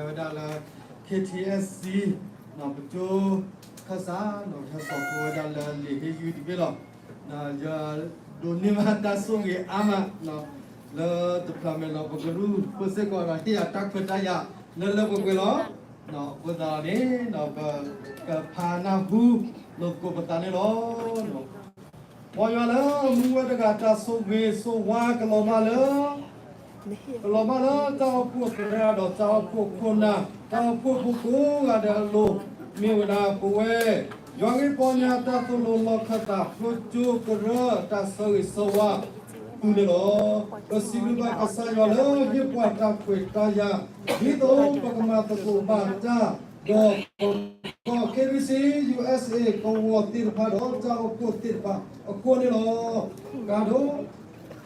ဝဲဒၣ်လၢ K T S C ပကၠိခၢၣ်စး ဟဲစိာ်ဃုာ်ဝဲဒၣ်လၢလံာ်ဟ့ၣ်ဂံၢ်တဘ့ၣ်လီၤ. ယဒိးန့ၢ်ဘၣ်တၢ်ဆိၣ်ဂ့ၤအါမး လၢတဖျးမဲာ်လီၤ ပကရူၢ်ဖိစ့ၢ်ကီးဒီး ဟ့ၣ်ယၤတၢ်ခွဲးတၢ်ယာ်လၢလၢပှဲၤပှဲၤလီၤ. အဃိသတးန့ၣ် ပကဖးနၢ်ဟူလိာ်သကိးပသးန့ၣ်လီၤ. ပှၤယွၤလၢမူဝဲတဂၤ တၢ်ဆိၣ်ဂ့ၤဆိၣ်ဝါကလီၤဘၣ်လၢ ကလီၤဘၣ်လၢတၢ်အိၣ်ဖှိၣ်သရၣ်ဒီးတၢ်အိၣ်ဖှိၣ်ခိၣ်နၢ် တၢ်အိၣ်ဖှိၣ်ဖိကိးဂၤဒဲးအလိၤ မ့ၢ်ဝဲဒၣ်ပဝဲ ယွၤဂ့ၢ်ပီညါတၢ်သိၣ်လိလီၢ်ခၢၣ်သး ဖျိကၠိကရၢတၢ်ဆၢဂ့ၤဆၢဝါသုန့ၣ်လီၤ. ပစံးဘျုးဘၣ်ကစၢ်ယွၤလၢဟ့ၣ်ပှၤတၢ်ခွဲးတၢ်ယာ် ဒ်သိးပကမၤသကိးဘၣ်တၢ် ဒီး K B C U S A ကဝီၤသ့ၣ်တဖၣ်ဒီးတၢ်အိၣ်ဖှိၣ်သ့ၣ်တဖၣ်အဃိန့ၣ်လီၤ. ကဒီး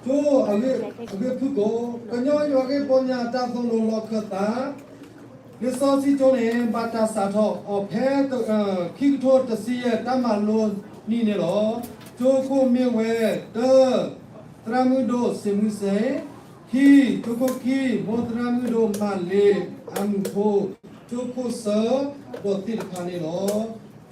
ကၠိအဂ့ၢ်ဖုၣ်ကိာ် ကညီယွၤဂ့ၢ်ပီညါတၢ်သိၣ်လိလီၢ်ခၢၣ်သး လံာ်စီဆှံကၠိန့ၣ် ဘၣ်တၢ်စးထီၣ်အီၤဖဲ ခံကထိတဆံယဲၢ် တၢ်မၤလိနံၣ်န့ၣ်လီၤ. ကၠိခိၣ်မ့ၢ်ဝဲ တၢ သရၣ်မုၣ်ဒိၣ်စ့မုၢ်စဲ ခံ ကၠိခိၣ်ခံ မိၢ်သရၣ်မုၣ်ဒိၣ်မၤလ့ၤအမုၢ်ဖိ ကၠိခိၣ်စၢ ဒီးသ့ၣ်တဖၣ်န့ၣ်လီၤ.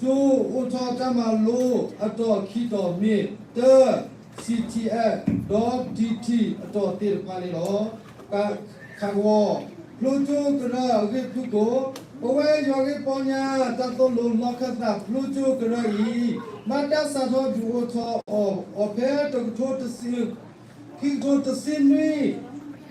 ကၠိအိၣ်ထီၣ်တၢ်မၤလိအတီၤခံတီၤမ့ၢ် တၢ C T F ဒီး D T အတီၤသ့ၣ်တဖၣ်န့ၣ်လီၤ. ခးကဝီၤ ဖျိကၠိကရၢအဂ့ၢ်ဖုၣ်ကိာ် ပဝဲယွၤဂ့ၢ်ပီညါတၢ်သိၣ်လိလီၢ်ခၢၣ်သး ဖျိကၠိကရၢအံၤ ဘၣ်တၢ်စးထီၣ်ဒုးအိၣ်ထီၣ်အီၤ အီၤဖဲတကထိတဆံ ခံကထိတဆံနွံ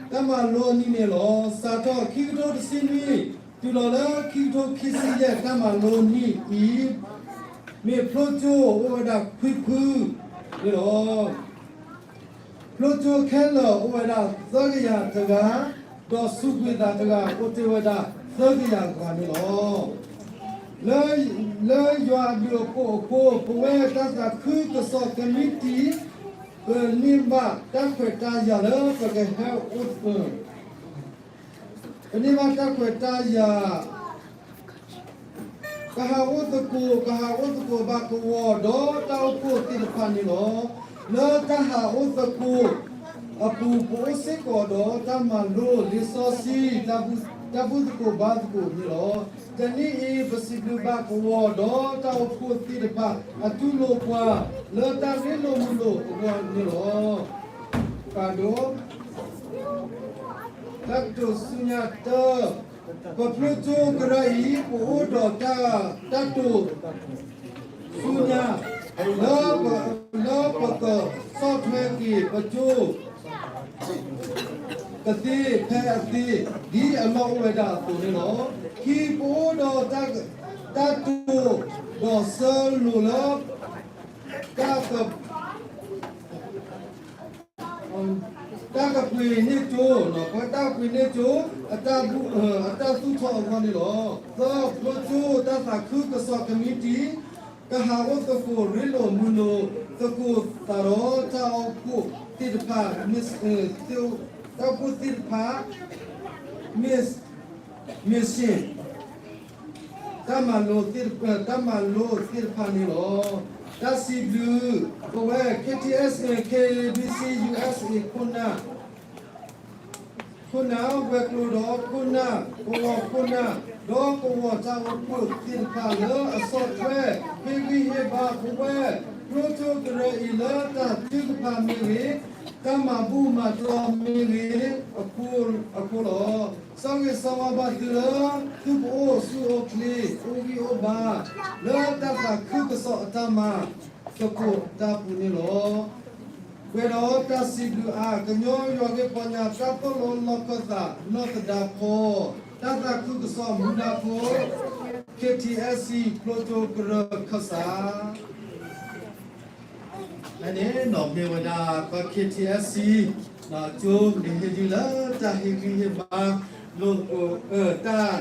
တၢ်မၤလိနံၣ်န့ၣ်လီၤ. စးထီၣ်ခံကထိတဆံနွံ တုၤလီၤလၢခံကထိခံဆံယဲၢ် တၢ်မၤလိနံၣ်အံၤ မ့ၢ်ဖျိကၠိအိၣ်ဝဲဒၣ်ခွံဖုန့ၣ်လီၤ. ဖျိကၠိခဲလၢာ်အိၣ်ဝဲဒၣ်သၢကယၤတဂၤ, ဒီးစူးကွံာ်သးတဂၤ အိၣ်တ့ၢ်ဝဲဒၣ်သၢကယၤတဂၤန့ၣ်လီၤ. လၢ လၢယွၤအဘျုးအဖှိၣ်အဃိ ပဝဲတၢ်သးခုကစီၣ်ကမံးတံာ် ပန့ၢ်ဘၣ်တၢ်ခွဲးတၢ်ယာ်လၢပကဟဲအိၣ် ပန့ၢ်ဘၣ်တၢ်ခွဲးတၢ်ယာ် ကဟးအိၣ်သကိး ကဟးအိၣ်သကိးဘၣ်ကဝီၤဒီးတၢ်အိၣ်ဖှိၣ်သ့ၣ်တဖၣ်န့ၣ်လီၤ. လၢတၢ်ဟးအိၣ်သကိးအပူၤ ပအိၣ်စ့ၢ်ကီးဒီးတၢ်မၤလိလံာ်စီဆှံ တၢ်ဘူၣ်သကိးဘါသကိးန့ၣ်လီၤ. တနံၣ်အံၤ ပစံးဘျုးဘၣ်ကဝီၤဒီးတၢ်အိၣ်ဖှိၣ်သ့ၣ်တဖၣ် အတူၢ်လိာ်ပှၤလၢတၢ်ရ့လိာ်မုာ်လိာ်အဂီၢ်န့ၣ်လီၤ. ပဒိၣ် တၢ်ကတိၤဆူညါတၢ် ပဖျိကၠိကရၢအံၤ ပအိၣ်ဒီးတၢ် တၢ်တိာ်ဆူညါ လၢပ လၢပကဆီၣ်ထွဲက့ၤပကၠိ ကသ့ဖဲအသ့ ဒ်အလီၢ်အိၣ်ဝဲဒၣ်အသိးန့ၣ်လီၤ. ခံ ပအိၣ်ဒီးတၢ် တၢ်တိာ်ဒီးဆၢလိာ်လၢ တၢ်က တၢ်ကပှ့ၤန့ၢ်ကၠိ ပတၢ်ပှ့ၤန့ၢ်ကၠိ အတၢ်သူၣ်ထီၣ်အဂီၢ်န့ၣ်လီၤ. သၢ ဖျိကၠိတၢ်သးခုကစီၣ်ကမံးတံာ် ကဟးအိၣ်သကိးရ့လိာ်မုာ်လိာ်သကိးသးဒီးတၢ်အိၣ်ဖှိၣ်သ့ၣ်တဖၣ် တၢ်အိၣ်ဖှိၣ်သ့ၣ်တဖၣ် မ့ၢ် မ့ၢ်စ့ၢ် တၢ်မၤလိသ့ၣ်တဖၣ် တၢ်မၤလိသ့ၣ်တဖၣ်န့ၣ်လီၤ. တၢ်စံးဘျုး ပဝဲ K T S A K B C U S A ခိၣ်နၢ် ခိၣ်နၢ်ဝဲၤကျိၤဒီးခိၣ်နၢ် ကဝီၤခိၣ်နၢ် ဒီးကဝီၤတၢ်အိၣ်ဖှိၣ်သ့ၣ်တဖၣ်လၢအဆီၣ်ထွဲ ဟ့ၣ်ဂံၢ်ဟ့ၣ်ဘါပဝဲ ဖျိကၠိကရၢအံၤလၢတၢ်ထုကဖၣ်မ့ၢ်ဂ့ၤ တၢ်မၤဘူၣ်မၤတီၢ်မ့ၢ်ဂ့ၤ အဃိလီၤ. ဆီၣ်ဂ့ၤဆီၣ်ဝါဘၣ်သုလၢ သုပအိၣ်ဆူၣ်အိၣ်ချ့ အိၣ်ဂံၢ်အိၣ်ဘါ လၢတၢ်သးခုကစီၣ်အတၢ်မၤသကိးတၢ်ပူၤန့ၣ်လီၤ. ပှဲၤဒီးတၢ်စံးဘျုးအါ ကညီယွၤဂ့ၢ်ပီညါ တၢ်သိၣ်လိလီၢ်ခၢၣ်သး နီၢ်သဒါဖီ တၢ်သးခုကစီၣ်မူဒါဖိ K T S C ဖျိကၠိကရၢခၢၣ်စး ဖဲန့ၣ်နီၢ်မ့ၢ်ဝဲဒၣ်ပ K T S C ကၠိန့ၣ်ဟ့ၣ်ဒုလၢတၢ်ဟ့ၣ်ဂံၢ်ဟ့ၣ်ဘါ လိာ်သကိး တၢ်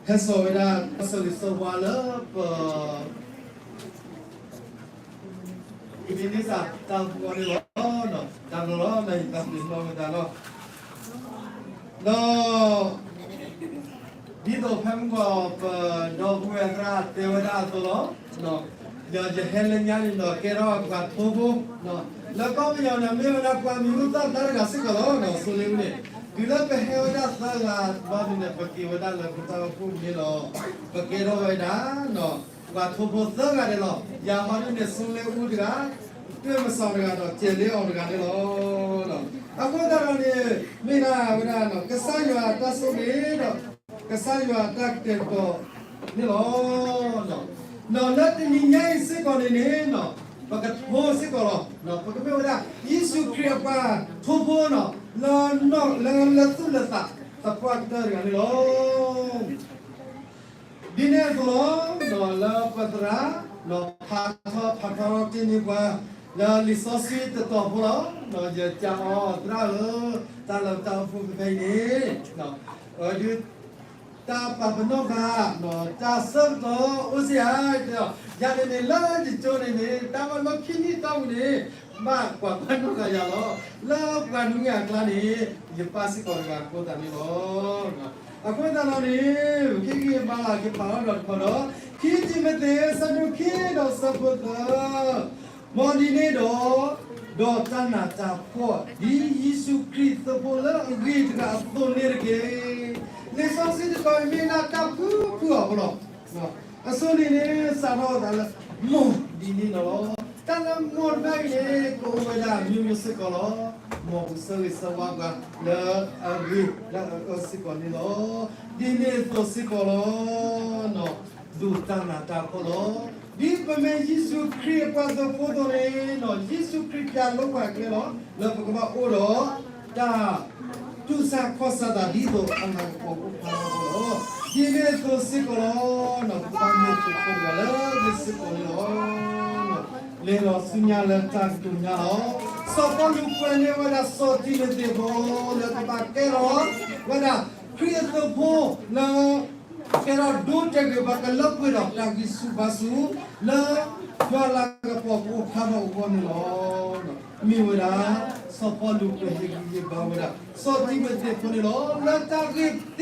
ဟဲစိာ်ဝဲဒၣ် တၢ်ဆၢဂ့ၤဆၢဝါလၢပ မ့ၢ်န့ၢ်စၢ်တၢ်ပူၤအီၤန့ၣ်လီၤ. တၢ်ဘျီလီၤ နအံၤတၢ်ပျံၤလီၤဝဲဒၣ်လီၤ. ဒီး ဒ်သိးဖဲမုၢ်ဂီၤ ပဒီပုၢ်ဝဲၢ်သရၣ်တဲဝဲဒၣ်အသိးလီၤ. ဒီးယဟဲလၢညါန့ၣ်ဒီး ကဲထီၣ်ပှၤထိဖိ လၢကီၢ်ပယီၤန့ၣ် မ့ၢ်ဝဲဒၣ်ပှၤမံၤဟူသၣ်ဖျါတဂၤစ့ၢ်ကီးလီၤ. ဒီးဆိလ့ဝဲန့ၣ် တုၤလၢပဟဲဝဲဒၣ်သၢဂၤဘျီန့ၣ် ပက့ၤဝဲဒၣ်လၢပတၢ်အိၣ်ဖှိၣ်န့ၣ်လီၤ. ပကဲထီၣ်ဝဲဒၣ် ပှၤထိဖိသၢဂၤန့ၣ်လီၤ. ယၤမၤဒ်န့ၣ် ဆူလ့အူတဂၤ, တွဲၣ်မစီတဂၤဒီး ကဲၤလ့အီၤတဂၤန့ၣ်လီၤ. အဃိသတးဒီးန့ၣ် မ့ၢ်ဒၣ်ဝဲဒၣ် ကစၢ်ယွၤအတၢ်ဆိၣ်ဂ့ၤဒီး ကစၢ်ယွၤအတၢ်ကတဲာ်ကတီၤန့ၣ်လီၤ. ဒီးလၢတနံၤညါအံၤစ့ၢ်ကီးန့ၣ်န့ၣ် ပကထိစ့ၢ်ကီးလီၤ. ပကမ့ၢ်ဝဲဒၣ် ယ့ၣ်ၡူးခရံာ်အပှၤထိဖိလီၤ. လၢသူၣ်လၢသး သပှၢ်ကတၢၢ်တဂၤန့ၣ်လီၤ. ဒ်န့ၣ်အသိးလီၤ. လၢပသရၣ် ဖးထီဖးထီတ့ၢ်န့ၢ်ပှၤ လၢလံာ်စီဆှံတတီၤဖိလီၤ. ယကးအီၤသရၣ်ဧၢ, တၢ်လၢတၢ်အိၣ်ဖှိၣ်ဖဲအံၤန့ၣ် ဒုး တၢ်ပာ်ပနီၣ်ဃာ် တၢ်ဆၢကတီၢ်အိၣ်စ့ၢ်ဧါ. ယၤန့ၣ်န့ၣ် လၢယကၠိန့ၣ်န့ၣ် တၢ်မၤလီၢ်ခံနံၣ်တီၢ်ပူၤန့ၣ် ဘၣ်ကွၢ်ပာ်နီၣ်ဃာ်ယၤလီၤ. လၢပှၤနွံဂၤအကျါန့ၣ် ယပၢ်စ့ၢ်ကီးတဂၤအဃိသတးန့ၣ်လီၤ. အဃိသတးဒီးန့ၣ် ပကဟ့ၣ်ဂံၢ်ဟ့ၣ်ဘါလီၤ ကဖးအီၤဒီးတခီဒီး ခံတံၤမသ့း အဆၢဒိၣ်ခံဒီးဆၢဖိသၢ မ်ဒ်န့ၣ်ဒီး, ဒီးတၢ်နးတၢ်ဖှီၣ် ဒ်ယ့ၣ်ၡူးခရံာ်အသိးဖိလၢအဂ့ၤတဂၤအသိးန့ၣ်တက့ၢ်. လံာ်စီဆှံတတီၤအံၤမ့ၢ်ဒၣ်တၢ်ဖုဖုအီၤဖိလီၤ. အဆိန့ၣ်န့ၣ် စးထီၣ်အသးလၢ မ်ဒ်န့ၣ်ဒီးလီၤ. တၢ်လၢမ်တဖၣ်အံၤန့ၣ် ကအိၣ်ဝဲဒၣ်အမျိုးမျိုးစ့ၢ်ကီးလီၤ. မ်ပကဆၢဂ့ၤဆၢဝါပှၤလၢအဂ့ၤလၢအအၢစ့ၢ်ကီးန့ၣ်လီၤ. ဒ်န့ၣ်အသိးစ့ၢ်ကီးလီၤ. ဒိးတၢ်နးတၢ်ဖှီၣ်လီၤ. ဒ်ပမ့ၢ်ယ့ၣ်ၡူးခရံာ်အပှၤအသိးဖိအသိးန့ၣ် ယ့ၣ်ၡူးခရံာ်ပျးလိာ်ကွၢ်ကျဲလီၤ လၢပကဘၣ်အိၣ်ဒီး တၢ်တူၢ်ဆါခီၣ်ဆါသးဒ်သိးအလၤကပီၤအိၣ်ဖျါထီၣ်အဂီၢ်လီၤ. ဒ်န့ၣ်အသိးစ့ၢ်ကီးလီၤ. ပကဘၣ်မ့ၢ်သုးခိၣ်တဂၤလၢအဂ့ၤစ့ၢ်ကီးန့ၣ်လီၤ. လဲၤဒီးဆူညါလၢတၢ်ကတိၤညါလီၤ. စီၤပီလူးကွဲးန့ၢ်ဝဲဒၣ်စီၤတံၤမသ့းဖိ လၢကဘၣ်ကဲထီၣ်ဝဲဒၣ် ခရံာ်အသိးဖိလၢ ကဲထီၣ်ဒိတဲာ်ဂ့ၤဘၣ်ကလၢပှဲၤဒီးတၢ်ဂံၢ်ဆူၣ်ဘါဆူၣ် လၢယွၤလၤကပီၤကအိၣ်ဖျါထီၣ်အဂီၢ်န့ၣ်လီၤ. မ့ၢ်ဝဲဒၣ် စီၤပီလူးကဟ့ၣ်ဂံၢ်ဟ့ၣ်ဘါဝဲဒၣ် စီၤတံၤမသ့းဖိန့ၣ်လီၤ. လၢတၢ်ဂ့ၢ်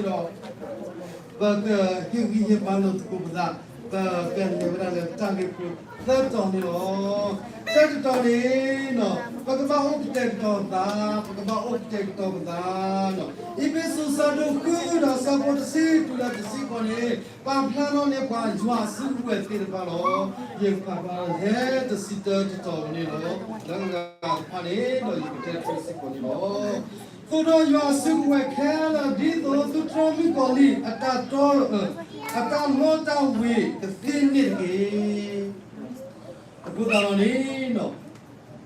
သ့ၣ်တဖၣ်အံၤအဖီခိၣ်န့ၣ်ဒီး ပကဟ့ၣ်ဂံၢ်ဟ့ၣ်ဘါလိာ်သကိးပသး ပကလဲၤဝဲဒၣ်လၢတၢ်ဂ့ၢ်ဖိသၢတီၤန့ၣ်လီၤ. တၢ်တတီၤန့ၣ် ပကဘၣ်အိၣ်ကတဲာ်ကတီၤပသး, ပကဘၣ်အိၣ်ကတဲာ်ကတီၤပသး. အ့းဖ့းစူး အဆၢဒိၣ်ဃု ဒီးအဆၢဖိတဆံတုၤလၢတဆံဃိးန့ၣ် ပာ်ဖျါထီၣ်န့ၢ်ပှၤယွၤအစုကဝဲၤသ့ၣ်တဖၣ်လီၤ. ယကဖးဖျါလၢ ဟဲတဆံတၢတတီၤန့ၣ်လီၤ. လၢအဂၤတဖၣ်န့ၣ်ဒီး ယကတဲတၢ်စ့ၢ်ကီးန့ၣ်လီၤ. သိးဒီးယွၤအစုကဝဲၤခဲလၢာ် ဒ်သိးသုတြီမုၣ်ကီၤလံၢ်အတၢ်တီ အတၢ်လီတၢ်ဝ့ၤကသ့န့ၣ်တက့ၢ်. အဃိသတးဒီးန့ၣ်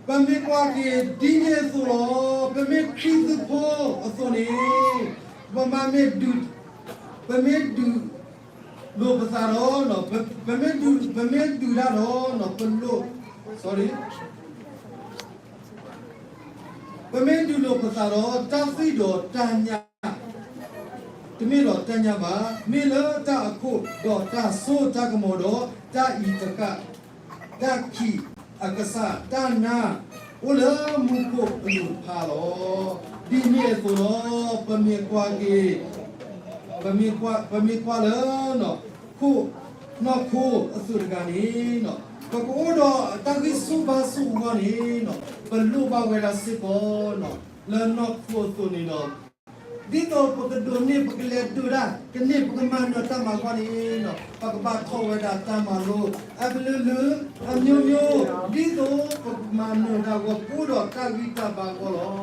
ပမ့ၢ်ကွၢ်က့ၤဒ်န့ၣ်အသိးလီၤ. ပမ့ၢ်ခရံာ်သုးဖိအသိးန့ၣ် ပမၤမ့ၢ်ဒုး ပမ့ၢ်ဒုးလိာ်ပသးဒီး ပမ့ၢ်ဒုး ပမ့ၢ်ဒုးတၢ်ဒီး ပလိၣ် sorry ပမ့ၢ်ဒုးလိာ်ပသးဒီး တၢ်သွံၣ်ဒီးတၢ်ညၣ် တမ့ၢ်ဒီးတၢ်ညၣ်ဘၣ်, မ့ၢ်လၢတၢ်အခိၣ်ဒီးတၢ်စိတၢ်ကမီၤဒီး တၢ်အံၤတဃၣ်, တၢ်ခံးအကစၢ်, တၢ်နါအိၣ်လၢမူခိၣ်အလိၤတဖၣ်လီၤ. ဒ်န့ၣ်အသိးလီၤ. ပမ့ၢ်ကွၢ်က့ၤ ပမ့ၢ်ကွၢ် ပမ့ၢ်ကွၢ်လၢ ခိၣ် နီၢ်ခိအသိးတဂၤန့ၣ် ပကအိၣ်ဒီးတၢ်ဂံၢ်ဆူၣ်ဘါဆူၣ်အဂီၢ်န့ၣ် ပလိၣ်ဘၣ်ဝဲဒၣ်စ့ၢ်ကီး လၢနီၢ်ခိအသိးန့ၣ်ဒီး ဒ်သိးပကဒိးန့ၢ် ပကလဲၤဒိးတၢ် ကန့ၢ်ပကမၤနၢၤတၢ်မၤအဂီၢ်န့ၣ် ပကဘၣ်ထီၣ်ဝဲဒၣ်တၢ်မၤလိ အကလုာ်လုာ် အမျိုးမျိုး ဒ်သိးပကမၤနၢၤတၢ်အဂီၢ် ပအိၣ်ဒီးတၢ်ဂံၢ်တၢ်ဘါအဂီၢ်လီ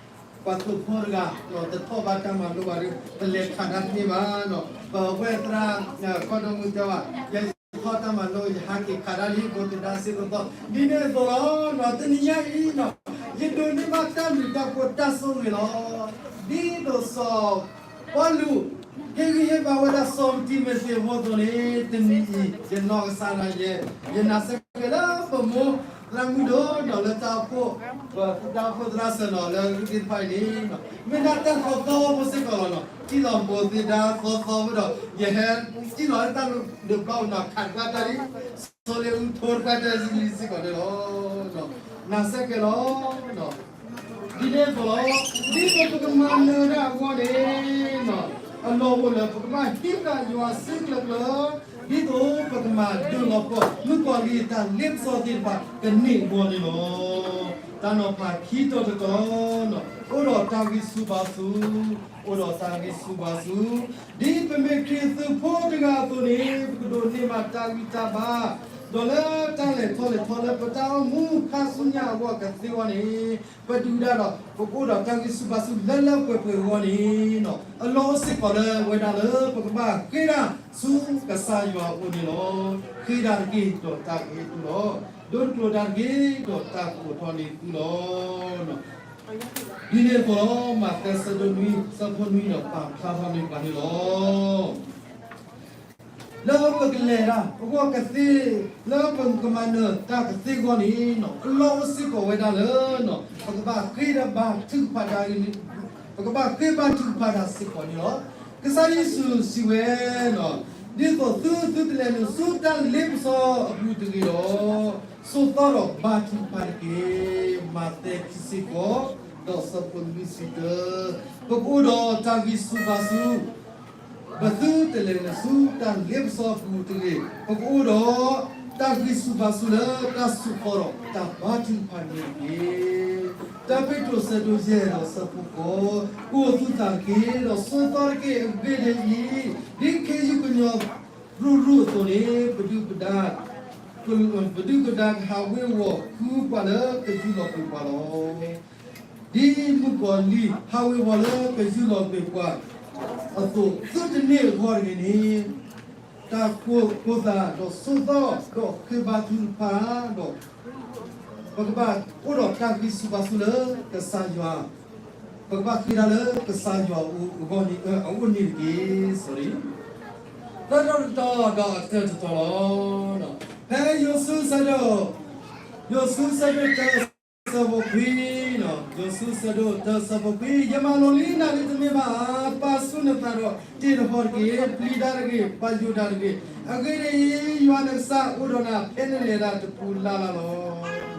ၤ. ပှၤသိးဖိတဂၤ တထီၣ်ဘၣ်တၢ်မၤလိဘၣ်ဒီး ပလဲၤခးတၢ်တန့ၢ်ဘၣ်နီၤ. ပဝဲသရၣ် ခီဒိၣ်မုၢ်တဲဘၣ် ယထီၣ်တၢ်မၤလိ ယဟးက့ၤခးတၢ်လံ ဖိသဒါစ့ၢ်ကီး ဒ်န့ၣ်အသိးလီၤ. တနံၤညါအံၤနီၤ ယဒိးန့ၢ်ဘၣ်တၢ်ဘျုးတၢ်ဖှိၣ်တၢ်ဆိၣ်ဂ့ၤလီၤ. ဒ်သိးစီၤပီလူး ဟ့ၣ်ဂံၢ်ဟ့ၣ်ဘါဝဲဒၣ်စီၤတံၤမသ့းဖိအသိးန့ၣ် တနံၤအံၤ ယနီၢ်ကစၢ်ဒၣ်ယဲ ယနာ်စ့ၢ်ကီးလၢပမိၢ်သရၣ်မုၣ်ဒိၣ်နီၤ လၢတၢ်အိၣ်ဖှိၣ် တၢ်အိၣ်ဖှိၣ်သရၣ်စၢၤနီၤ လၢအဂ့ၢ်သ့ၣ်တဖၣ်အံၤန့ၣ် မ့ၢ်ဒၣ်တၢ်သီသီဖိစ့ၢ်ကီးလီၤနီၤ. ထံၣ်လီၤမိၢ်သ့ဒါသီသီဖိဒီး ယဟဲထံၣ်လီၤလၢတၢ်ဒုးဘျီအံၤနီၤ ခးတခွါတၢ်လံ စီၤလ့အူထိတခွါတၢ်လံစ့ၢ်ကီးန့ၣ်လီၤ. နာ်စ့ၢ်ကီးလီၤ. ဒ်န့ၣ်အသိးလီၤ. ဒ်သိးပကမၤနၢၤတၢ်အဂီၢ်န့ၣ် အလီၢ်အိၣ်လၢပကဘၣ်ဟံးဃာ်ယွၤအစုကျၢၤကျၢၤ ဒ်သိးပကမၤဒုးလီၤပှီၢ် မုၣ်ကီၤလံၢ်အတၢ်လ့ပစီသ့ၣ်တဖၣ်ကန့ၢ်အဂီၢ်န့ၣ်လီၤ. တၢ်နီၤဖးခံတီၤတတီၤ, အိၣ်ဒီးတၢ်ဂံၢ်ဆူၣ်ဘါဆူၣ်, အိၣ်ဒီးတၢ်ဂံၢ်ဆူၣ်ဘါဆူၣ်, ဒ်ပမ့ၢ်ခရံာ်သုးဖိတဂၤအသိးန့ၣ် ပကဒိးန့ၢ်ဘၣ်တၢ်ဂံၢ်တၢ်ဘါ, ဒီးလၢတၢ်လဲၤထီၣ်လဲၤထီလၢပတၢ်အိၣ်မူခါဆူညါအဂီၢ်ကသ့အဂီၢ်န့ၣ်, ပဒုၣ်ပဒါဒီး ပကအိၣ်ဒီးတၢ်ဂံၢ်ဆူၣ်ဘါဆူၣ်လၢလၢပှဲၤပှဲၤအဂီၢ်န့ၣ်, အလီၢ်အိၣ်စ့ၢ်ကီးလၢဝဲဒၣ်လၢပကဘၣ်ဃ့တၢ်ဆူကစၢ်ယွၤအအိၣ်န့ၣ်လီၤ. ဃ့တၢ်တက့ၢ်ဒီးတၢ်ကဟ့ၣ်သုလီၤ. ဒိတကျိၤတၢ်တက့ၢ်ဒီးတၢ်ကအိးထီၣ်န့ၢ်သုလီၤ. ဒ်န့ၣ်အသိးလီၤ, မးသဲဆၢဒိၣ်နွံ ဆၢဖိနွံဒီးပာ်ဖျါထီၣ်န့ၢ်ပှၤန့ၣ်လီၤ. လၢပကလဲၤတၢ်အဂီၢ်ကသ့, လၢပကမၤနၢၤတၢ်ကသ့အဂီၢ်န့ၣ်, အလီၢ်အိၣ်စ့ၢ်ကီးဝဲဒၣ်လၢ ပကဘၣ်ဃ့တၢ်ဘါထုကဖၣ်တၢ်, ပကဘၣ်ဃ့ဘါထုကဖၣ်တၢ်စ့ၢ်ကီးန့ၣ်လီၤ. ကစၢ်ယ့ၣ်ၡူးစံးဝဲ, ဒ်သိးသုသုတလဲၤနုာ်ဆူတၢ်လ့ပစီအပူၤတဂ့ၤဒီး, ဆိးသီဒီးဘါထုကဖၣ်တက့ၢ်. မးသဲခံဆံဃိး ဒီးဆၢဖိလွံၢ်ဆံတၢ, ပကအိၣ်ဒီးတၢ်ဂံၢ်ဆူၣ်ဘါဆူၣ် ပသုတလဲၤနုာ်ဆူတၢ်လ့ပစီအပူၤတဂ့ၤ, ပကအိၣ်ဒီးတၢ်ဂံၢ်ဆူၣ်ဘါဆူၣ်လၢတၢ်ဆိးသီဒီးတၢ်ဘါထုကဖၣ်န့ၣ်တက့ၢ်. တၢ်ပ့းတရူးဆၢဒိၣ်ယဲၢ်ဒီးဆၢဖိဃိး, ကိးသူၣ်သးတက့ၢ်, ဒီးဆိးသီတက့ၢ်. အဂ့ၢ်ဒ်အံၤ, ဒ်ခ့ယုၢ်ကညီ ရူၢ်ရူၢ်အသိးန့ၣ်, ပဒုၣ်ပဒါ, ပဒုၣ်ပဒါကဟးဝ့ၤဝီၤဃုပှၤလၢကယူၢ်လီၤကွံာ်ပှၤလီၤ. ဒ်မုၣ်ကီၤလံၢ်ဟးဝ့ၤဝီၤလၢကယူၢ်လီၤကွံာ်ပှၤအသိး, သုတန့ၢ်အဂီၢ်တဂ့ၤန့ၣ်, တၢ်ကိၢ်သးဒီးဆိးသီဒီးဃ့ဘါထုကဖၣ်ဒီး ပကဘၣ်အိၣ်ဒီးတၢ်ဂံၢ်ဆူၣ်ဘါဆူၣ်လၢကစၢ်ယွၤ, ပကဘၣ်ဃ့တၢ်လၢကစၢ်ယွၤအဂီၢ်န့ၣ်, အအိၣ်န့ၣ်တက့ၢ်. သၢတီၤတတီၤဒီးအတၢတတီၤလီၤ. ဖဲယိၤၡူ ဆၢဒိၣ်, ယိၤၡူ ဆၢဒိၣ်တၢ ဆၢဖိခွံ, ယိၤၡူ ဆၢဒိၣ်တၢ ဆၢဖိခွံ, ယမၤလိလံနၤလံတမ့ၢ်ဘၣ်ဧါ. ပာ်ဆူၣ်နသးဒီးတ့ၢ်တဟီၣ်တက့ၢ်. ပျံၤတၢ်တဂ့ၤ, ပာ်ယိာ်တၢ်တဂ့ၤ. အဂ့ၢ်ဒ်အံၤ, ယွၤနကစၢ်အိၣ်ဒီးနၤ ဖဲနလဲၤတၢ်တပူၤလၢ်လၢ်လီၤ.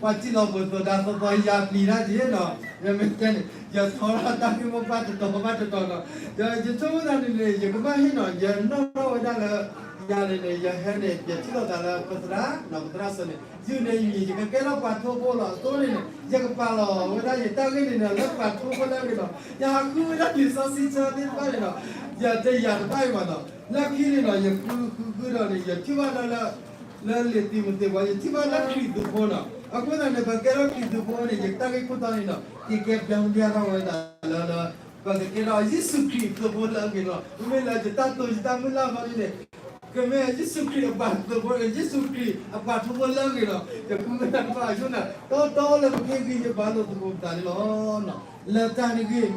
ပှၤထံၣ်လီၤပှဲၤသိးဒၣ်သီသီ ယၤပျံၤတၢ်က့ၤနီၤ, ယမ့ၢ်တဲန့ၣ် ယထီထီၣ်တၢ်ဂ့ၢ်မိၢ်ပှၢ်တတီၤဘၣ်တတီၤနီၤ, ယဆိကမိၣ်သးန့ၣ်န့ၣ် ယကဘၣ်ဟ့ၣ်နီၤ, ယနီၣ်ထီၣ်ဝဲဒၣ်လၢ ယၤန့ၣ်န့ၣ် ယဟဲန့ၣ် ယထံၣ်လိာ်သးလၢပသရၣ်နီၤ, ပသရၣ်စၢၤန့ၣ် ယုၢ်န့ၣ်ယမံၤ ယကကဲထီၣ်ပှၤထိဖိလီၤ. အသိးန့ၣ်န့ၣ် ယကပာ်လီၤဝဲဒၣ်ယတၢ်ဂ့ၢ်န့ၣ်န့ၣ် လၢပှၤထိဖိလၢအဂ့ၤနီၤ, ယဟးဃုဝဲဒၣ်လံာ်စီဆှံဆၢသ့ၣ်တဖၣ်န့ၣ်နီၤ, ယတယာ်တဘၣ်အံၤဘၣ်နီၤ, လၢခံန့ၣ်နီၤ ယဃုဃုဃုဒီးန့ၣ် ယထံၣ်ဘၣ်လၢ လၢလံာ်တံၤမသ့းပှၤ ယထံၣ်ဘၣ်လၢခရံာ်သုးဖိနီၤ, အဃိသတးန့ၣ် ပကဲထီၣ်ခရံာ်သုးဖိန့ၣ် ယတၢ်ဂ့ၢ်ခိၣ်တီန့ၣ်နီၤ က့ၤကဲပျၢ်မၠၢ်ထီၣ်ဝဲဒၣ်လၢ ပကကဲထီၣ်ယ့ၣ်ၡူးခရံာ်အသုးဖိလၢအဂ့ၤနီၤ, မ့မ့ၢ်လၢယတၢ်တိာ်ယတၢ်မုၢ်လၢ်အဂီၢ်န့ၣ်န့ၣ် ကမ့ၢ်ယ့ၣ်ၡူးခရံာ်အပှၤသုးဖိန့ၣ် ယ့ၣ်ၡူးခရံာ်အပှၤထိဖိလၢအဂ့ၤနီၤ, ယဃုဝဲဒၣ်တဘၣ်အယိၣ်နၤ တီတီလၢပကဟ့ၣ်ဂံၢ်ဟ့ၣ်ဘါလိာ်သကိးပသးန့ၣ်လီၤ. လၢတၢ်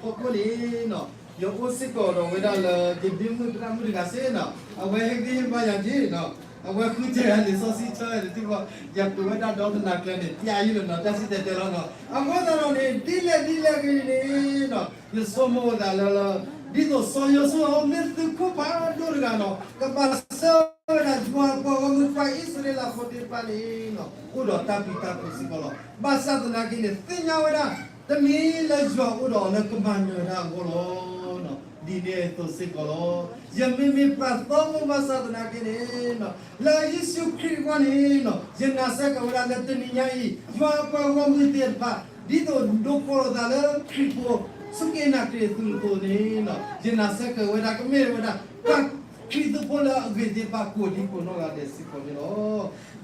န့ၣ်ဂ့ၢ်မဲာ်ညါဖီခိၣ်န့ၣ်နီၤ ယအိၣ်စ့ၢ်ကီးဒီးဝဲဒၣ်လၢ ယဒ့မုၣ်သရၣ်မုၣ်တဂၤစ့ၢ်နီၤ, အဝဲဟ့ၣ်ဂံၢ်ဟ့ၣ်ဘါယၤဒ်နီၤ, အဝဲဃုထၢယၤလံာ်စီဆှံဆၢယၤတထံၣ်ဃီ, ယကွဲးဝဲဒၣ်ဒီသနာ်ကျၢၤန့ၣ် ပျၢ်ယုၢ်လီၤနီၤ, တၢ်စံၣ်တဲၤတဲလီၤနီၤ, အဃိသတးဒီးန့ၣ် ဒ်လဲၣ်ဒ်လဲၣ်ဂ့ၤန့ၣ်နီၤ ယဆိကမိၣ်ဝဲဒၣ်လၢ ဒ်သိးစီၤယိၤၡူအမ့ၢ်သုးခိၣ်ဖးဒိၣ်တဂၤနီၤ ကဘၣ်ဆှၢဝဲဒၣ်ယွၤအပှၤဂီၢ်မုၢ်ပှၤအံၣ်စရ့လးဖိသ့ၣ်တဖၣ်န့ၣ်နီၤ အိၣ်ဒီးတၢ်ပျံၤတၢ်ဖုးစ့ၢ်ကီးလီၤ. ဘၣ်ဆၣ်သနာ်က့န့ၣ် သ့ၣ်ညါဝဲဒၣ် တမံၤလၢယွၤအိၣ်ဒီးအီၤလၢကမၤနၢၤတၢ်အဂီၢ်လီၤ. ဒ်န့ၣ်အသိးစ့ၢ်ကီးလီၤ. ယမ့မ့ၢ်ပှၤသီဖိဘၣ်ဆၣ်သနာ်က့န့ၣ်နီၤ လၢယ့ၣ်ၡူးခရံာ်အဂီၢ်န့ၣ်နီၤ ယနာ်စ့ၢ်ကီးဝဲဒၣ်လၢတနံၤညါအံၤ ယွၤအပှၤဂီၢ်မုၢ်သ့ၣ်တဖၣ် ဒ်သိးဒိးဖှိၣ်လိာ်သးလၢခရံာ်ဖိ ဆူက့နၤက့ၤအသုးအသိးန့ၣ်နီၤ ယနာ်စ့ၢ်ကီးဝဲဒၣ် ကမ့ၢ်ဝဲဒၣ် ပှၤခရံာ်သုးဖိလၢအဂ့ၤသ့ၣ်တဖၣ် ကိးဒံကိးနီၢ်ဂၤဒဲးစ့ၢ်ကီးန့ၣ်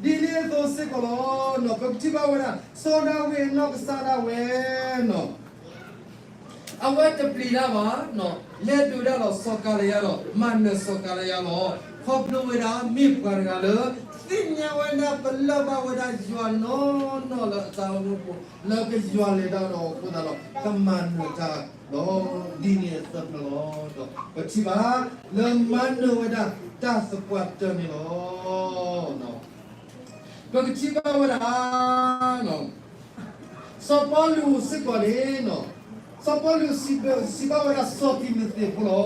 လီၤ. ဒ်န့ၣ်အသိးစ့ၢ်ကီးလီၤ. ပကထံၣ်ဘၣ်ဝဲဒၣ် စီၤဒၤဝံးအနီၢ်ကစၢ်ဒၣ်ဝဲနီၤ အဝဲတပျံၤတၢ်ဘၣ်, လဲၤဒုးဒၣ်ဒီးစီၤကၤလယါဒီး မၤနၢၤစီၤကၤလယါလီၤ. ခီဖျိဝဲဒၣ်မ့ၢ်ပှၤတဂၤလၢ သ့ၣ်ညါဝဲဒၣ်ပလၢၢ်ဘၣ်ဝဲဒၣ်ယွၤနီၢ်နီၢ်လၢအတၢ်အိၣ်မူပူၤ လၢကယွၤလဲၤတၢ်ဒီးအဃိသတးဒီး ကမၤနၢၤတၢ်လီၤ. ဒ်န့ၣ်အသိးလီၤ. ဒီးပထံၣ်ဘၣ်လၢမၤနၢၤဝဲဒၣ်တၢ်သပှၢ်တၢၢ်န့ၣ်လီၤ. ပကထံၣ်ဘၣ်ဝဲဒၣ် စီၤပီလူးစ့ၢ်ကီးန့ၣ် စီၤပီလူးစံးဘၣ်ဝဲဒၣ်စီၤတံၤမသ့းဖိလီ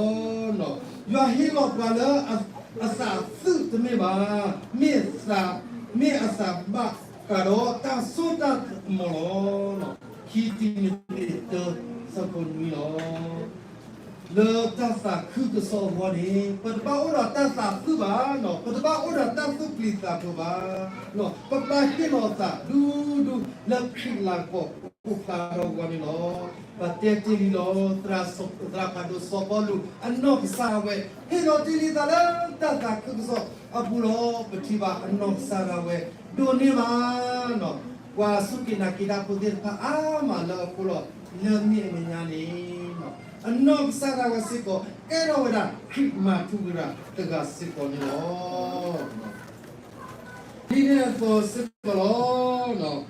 ၤ. ယွၤဟ့ၣ်လီၤပှၤလၢအသးသုးတမ့ၢ်ဘၣ်, မ့ၢ်အသး, မ့ၢ်အသးဘၣ်ဃးဒီးတၢ်စိတၢ်ကမီၤလီၤ. ခံတံၤမသ့းတၢ ဆၢဖိနွံလီၤ. လၢတၢ်သးခုကစီၣ်အဂီၢ်န့ၣ် ပတဘၣ်အိၣ်ဒီးတၢ်သးဖုၣ်ဘၣ်, ပတဘၣ်အိၣ်ဒီးတၢ်သူၣ်ပျံၤသးဖုးဘၣ်, ပကဘၣ်ဟ့ၣ်လီၤသးဒူဒူလၢခရံာ်လၤကပီၤအိၣ်ဖျါထီၣ်အဂီၢ်န့ၣ်လီၤ. ပတဲတ့ၢ်လံလီၤ. သရၣ်ဖးဒိၣ်စီၤပီလူးအနီၢ်ကစၢ်ဒၣ်ဝဲ ဟ့ၣ်လီၤတ့ၢ်လံသးလၢတၢ်သးခုကစီၣ်အပူၤလီၤ. ပထံၣ်ဘၣ်အနီၢ်ကစၢ်ဒၣ်ဝဲ ဒိးန့ၢ်ဘၣ် ပှၤစူၢ်က့ၤနာ်က့ၤတၢ်ဖိသ့ၣ်တဖၣ်အါမးလၢအဃိလီၤ. လၢမ့ၢ်အမဲာ်ညါန့ၣ် အနီၢ်ကစၢ်ဒၣ်ဝဲစ့ၢ်ကီး ကဲထီၣ်ဝဲဒၣ်ခရံာ်မၤထူရၤတဂၤစ့ၢ်ကီးန့ၣ်လီၤ. ဒ်န့ၣ်အသိးစ့ၢ်ကီးလီၤ.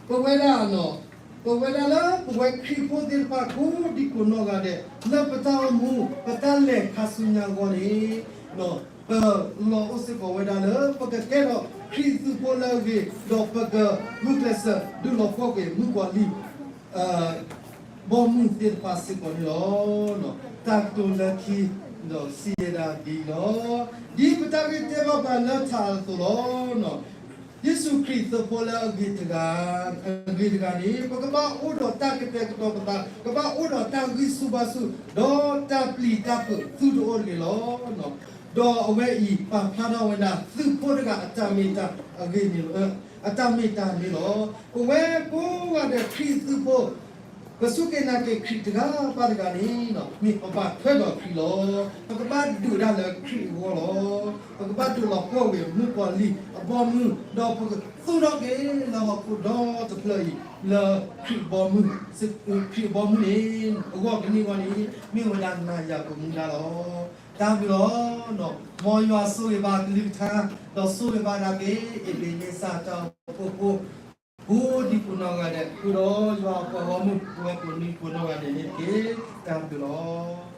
ပ ပဝဲဒၣ် ပဝဲဒၣ်လၢပဝဲခရံာ်ဖိသ့ၣ်တဖၣ် ကိးဒံကိးနီၢ်ဂၤဒဲး လၢပတၢ်အိၣ်မူ ပတၢ်လဲၤခါဆူညါအဂီၢ်န့ၣ် ပလီၤအိၣ်စ့ၢ်ကီးဝဲဒၣ်လၢ ပကကဲထီၣ်ခရံာ်သုးဖိလၢအဂ့ၤ ဒီးပကဂုာ်ကျဲးစၢးဒုးလီၤပှီၢ်ကွံာ်မုၣ်ကီၤလံၢ် ဘီမုၢ်သ့ၣ်တဖၣ်စ့ၢ်ကီးန့ၣ်လီၤ. တၢ်ကတိၤလၢခံ ဒီးစံးဝဲဒၣ်ဒ်အံၤလီၤ. ဒ်ပတၢ်ဂ့ၢ်တဲဘၣ်ပှၤလၢထးအသိးလီၤ. ယ့ၣ်ၡူးခရံာ်သုးဖိလၢအဂ့ၤတဂၤ, အဂ့ၤတဂၤန့ၣ် ပကဘၣ်အိၣ်ဒီးတၢ်ကတဲာ်ကတီၤပသး, ကဘၣ်အိၣ်ဒီးတၢ်ဂံၢ်ဆူၣ်ဘါဆူၣ်, ဒီးတၢ်ပျံၤတၢ်ဖုးသုတအိၣ်တဂ့ၤလီၤ. ဒီးအဝဲအံၤပာ်ဖျါထီၣ်ဝဲဒၣ် သုးဖိတဂၤအတၢ်မ့ၢ်တၢ်အဂ့ၤန့ၣ်လီၤ, အတၢ်မ့ၢ်တၢ်န့ၣ်လီၤ. ပဝဲကိးဂၤဒဲးခရံာ်သုးဖိ ပစူၢ်က့ၤနာ်က့ၤခရံာ်တဂၤဘၣ်တဂၤန့ၣ် မ့ၢ်ပဘၣ်ထွဲဒီးခရံာ်လီၤ. ပကဘၣ်ဒုးဒၣ်လၢခရံာ်အဂီၢ်လီၤ. ပကဘၣ်ဒုးလီၤပှီၢ်ဝဲမုၣ်ကီၤလံၢ်အဘီမုၢ်, ဒီးပကသူၣ်ထီၣ်က့ၤလၢဟီၣ်ခိၣ်ဒီတဖျၢၣ်အံၤ လၢခရံာ်အဘီမုၢ်, ခရံာ်အဘီမုၢ်န့ၣ် အဂီၢ်ကန့ၢ်ဝဲန့ၣ် မ့ၢ်ဝဲဒၣ်နၤယၤကမူဒါလီၤ. တၢ်ဘျုးလီၤ. မ်ယွၤဆိၣ်ဂ့ၤဘၣ်ကလုၢ်ကထါ, ဒီးဆိၣ်ဂ့ၤဘၣ်ဒၣ်က့ၤ အ့ဘ့းန့စၢ်တၢ်အိၣ်ဖှိၣ်ဖိ ကိးဒံကိးနီၢ်ဂၤဒဲး ဃုာ်ဒီးယွၤအပှၤဂီၢ်မုၢ် ပဝဲကိးဒံကိးနီၢ်ဂၤဒဲးန့ၣ်တက့ၢ်. တၢ်ဘျုးလီၤ.